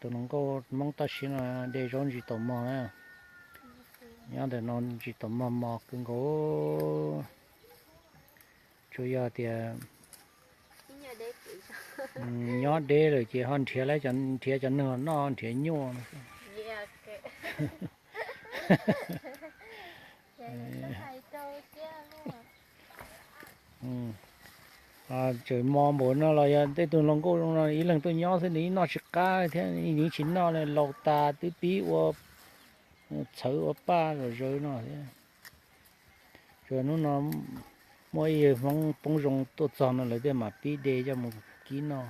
Tus hluas nkauj Hmoob toj siab no de zaub ntsis taus mog na. Nyob ntawm no ntsis taus mog mos kawg nkaus. Tsuas yog tias nyob deb lawm ces ho nrhiav, nrhiav cov neeg los noj nrhiav nyuaj. Tseem mos npaum no los yog tej tug hluas nkauj no ib leeg tuaj nyob xwb nws yeej noj tsis qab thiab, nws tsis noj li, laus tas twb pib ua txhawv ua paj zom zaws no thiab. Tsuas hnub no muaj ib yawg Hmoob poob zoo tuaj txog no lawv thiaj mam pib de coj mus kib noj.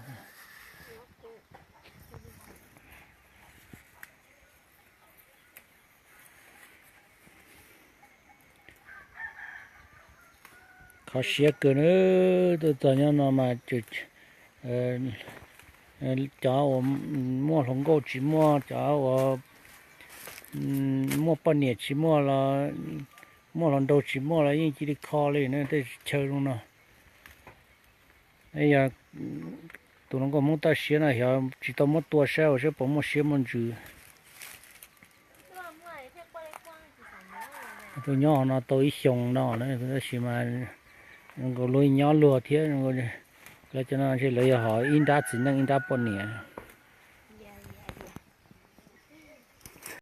Kho siab kawg na, tuaj txog nyob no mas cov uas muaj hluas nkauj tsis muaj, cov uas muaj poj niam tsis muaj los, muaj hluas nraug tsis muaj los yeej cia li kho li na tej chaw zoo no. Yog tus hluas nkauj Hmoob toj siab no xyov tsis tau muab tua saib ua saib puas muaj siab muaj ntsws. Tuaj nyob hauv no tau ib xyoos no na tab sis mas zoo nkaus luag nyob luag thiab, lawv cov no ntshe lawv yog ho ib nrab txiv neej ib nrab poj niam.